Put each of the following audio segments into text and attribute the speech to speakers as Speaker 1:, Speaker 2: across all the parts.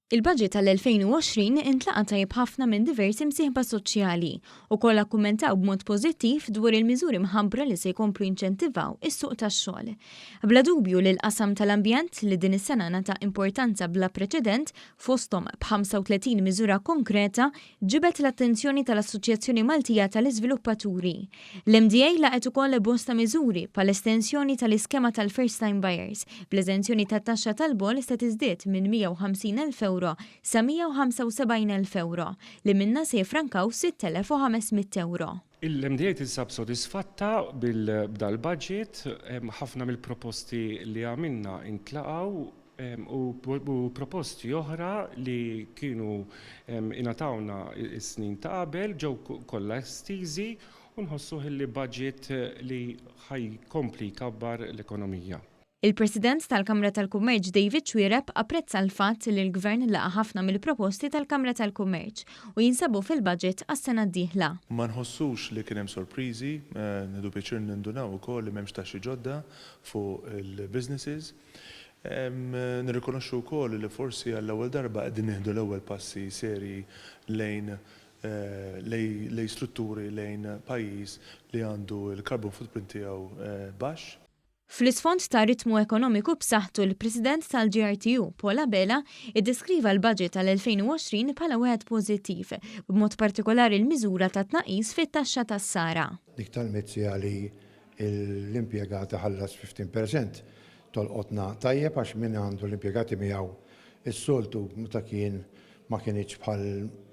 Speaker 1: Il-budget tal-2020 intlaqa' tajjeb ħafna minn diversi msieħba soċjali u kollha kkummentaw b'mod pożittiv dwar il-miżuri mħabbra li se jkomplu jinċentivaw is-suq tax-xogħol. Bla dubju li l-qasam tal-ambjent, li din is-sena ngħata importanza bla preċedent, fosthom b'35 miżura konkreta, ġibed l-attenzjoni tal-Assoċjazzjoni Maltija tal-Iżviluppaturi. L-MDA laqgħet ukoll bosta miżuri bħall-estensjoni tal-iskema tal-first time buyers, bl-eżenzjoni tat-taxxa tal-boll se tiżdied minn 150,000 ewro sa 175,000 ewro, li minnha se jiffrankaw 6,500 ewro.
Speaker 2: Il-MDA tinsab sodisfatta b'dal-budget, ħafna mill-proposti li għamilna intlaqgħu u proposti oħra li kienu ingħatawna s-snin ta' qabel ġew kollha estiżi u nħossuh illi budget li ħa jkompli jkabbar l-ekonomija.
Speaker 1: Il-President tal-Kamra tal-Kummerċ David Xuereb apprezza l-fatt li l-Gvern laqa' ħafna mill-proposti tal-Kamra tal-Kummerċ u jinsabu fil-budget għas-sena d-dieħla.
Speaker 3: Ma nħossux li kien hemm sorpriżi, nieħdu pjaċir nindunaw ukoll li m'hemmx taxxi ġodda fuq il-businesses. Nirrikonoxxu wkoll li forsi għall-ewwel darba qegħdin nieħdu l-ewwel passi serji lejn lejn strutturi lejn pajjiż li għandu l-carbon footprint tiegħu baxx.
Speaker 1: Fl-isfond ta' ritmu ekonomiku b'saħħtu, l-President tal-GRTU, Paul Abela, iddeskriva l-budget tal-2020 bħala wieħed pożittiv, b'mod partikolari l-miżura ta' tnaqqis fit-taxxa tas-sara.
Speaker 4: Dik tal-mezzi li l-impjegat iħallas 15% tolqotna tajjeb għax min għandu l-impjegati miegħu s-soltu meta kien ma kinitx bħal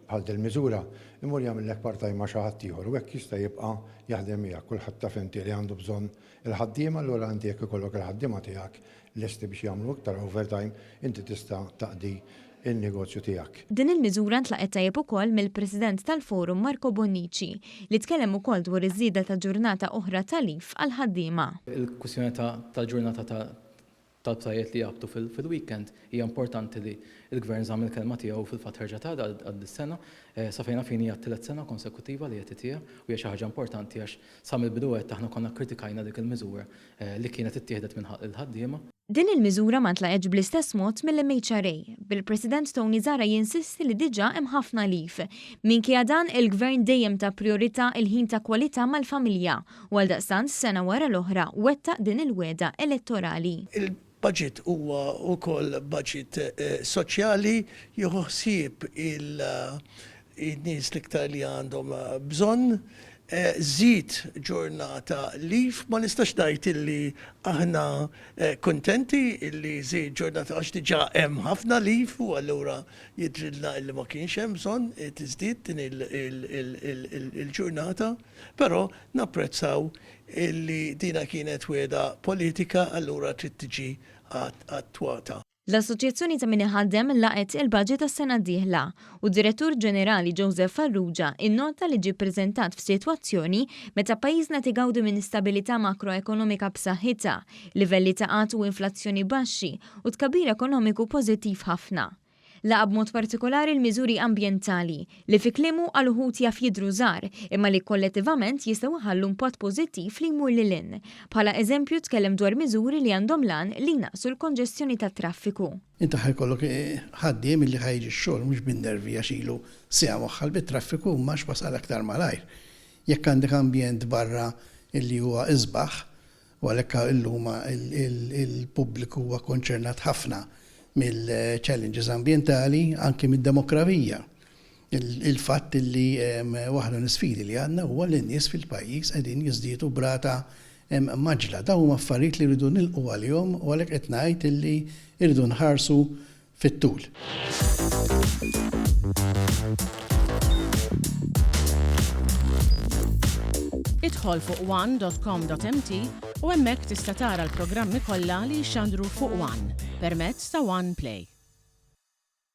Speaker 4: bħal dil-miżura, imur jagħmillek part-time ma' xi ħadd ieħor u hekk jista' jibqa' jaħdem miegħek. Kulħadd taf inti li għandu bżonn il-ħaddiema allura inti jekk ikollok il-ħaddiema tiegħek lesti biex jagħmlu iktar overtime inti tista' taqdi n-negozju tiegħek.
Speaker 1: Din il-miżura ntlaqgħet tajjeb ukoll mill-President tal-Forum Marco Bonnici, li tkellem ukoll dwar iż-żieda ta' ġurnata oħra ta' leave għall-ħaddiema.
Speaker 5: Il-kwistjoni tal-ġurnata tal-btajjet li jgħabbtu fil-weekend hija importanti li l-Gvern żamm il-kelma tiegħu u fil-fatt reġa' ta għal dis-sena. Sa fejn naf jien hija t-tielet sena konsekuttiva li qed itiha u hija xi ħaġa importanti għax sa mill-bidu għedt aħna konna kkritikajna dik il-miżura li kienet ittieħdet minn ħalq il-ħaddiema.
Speaker 1: Din il-miżura ma ntlaqgħetx bl-istess mod mill-MHRA, bil-President Tony Zahra jinsisti li diġà hemm ħafna leave. Minkejja dan, il-Gvern dejjem ta prijorità il-ħin ta' kwalità mal-familja u għaldaqstant sena wara l-oħra wettaq din il-wegħda elettorali.
Speaker 6: Il-budget huwa wkoll budget soċjali, jieħu ħsieb in-nies l-iktar li għandhom bżonn. Żied ġurnata leave, ma nistax ngħid illi aħna kuntenti illi żied ġurnata għax diġà hemm ħafna leave u allura jidhrilna illi ma kienx hemm bżonn tiżdied din il-ġurnata, però napprezzaw illi dina kienet wiegħda politika allura trid tiġi attwata.
Speaker 1: L-Assoċjazzjoni ta' Min Iħaddem laqgħet il-budget għas-sena d-dieħla u d-Direttur Ġenerali Joseph Farrugia innota li ġie ppreżentat f'sitwazzjoni meta pajjiżna qed igawdi minn stabilità makroekonomika b'saħħitha, livelli ta' qgħad u inflazzjoni baxxi u tkabbir ekonomiku pożittiv ħafna. Laqa' b'mod partikolari l-miżuri ambjentali, li fi kliemu għal uħud jaf jidhru żgħar, imma li kollettivament jistgħu jħallu impatt pożittiv li jmur lil hinn. Bħala eżempju tkellem dwar miżuri li għandhom l-għan li jnaqqsu l-konġestjoni tat-traffiku.
Speaker 7: Inti ħa jkollok ħaddiem illi ħa jiġi x-xogħol mhux bin-nervi għax ilu siegħa mwaħħal bit-traffiku imma għax wasal aktar malajr. Jekk għandek ambjent barra illi huwa isbaħ, U għalhekk illum il-pubbliku huwa konċernat ħafna mill-challenges ambjentali, anki mid-demografija. Il-fatt li waħda mill-isfidi li għandna huwa li n-nies fil-pajjiż qegħdin jiżdiedu b'rata mgħaġġla. Dawn huma affarijiet li rridu nilqu għalihom u għalhekk qed ngħid li rridu nħarsu fit-tul.
Speaker 8: Idħol fuq one.com.mt u hemmhekk tista' tara l-programmi kollha li jixxandru fuq One permezz ta' One Play.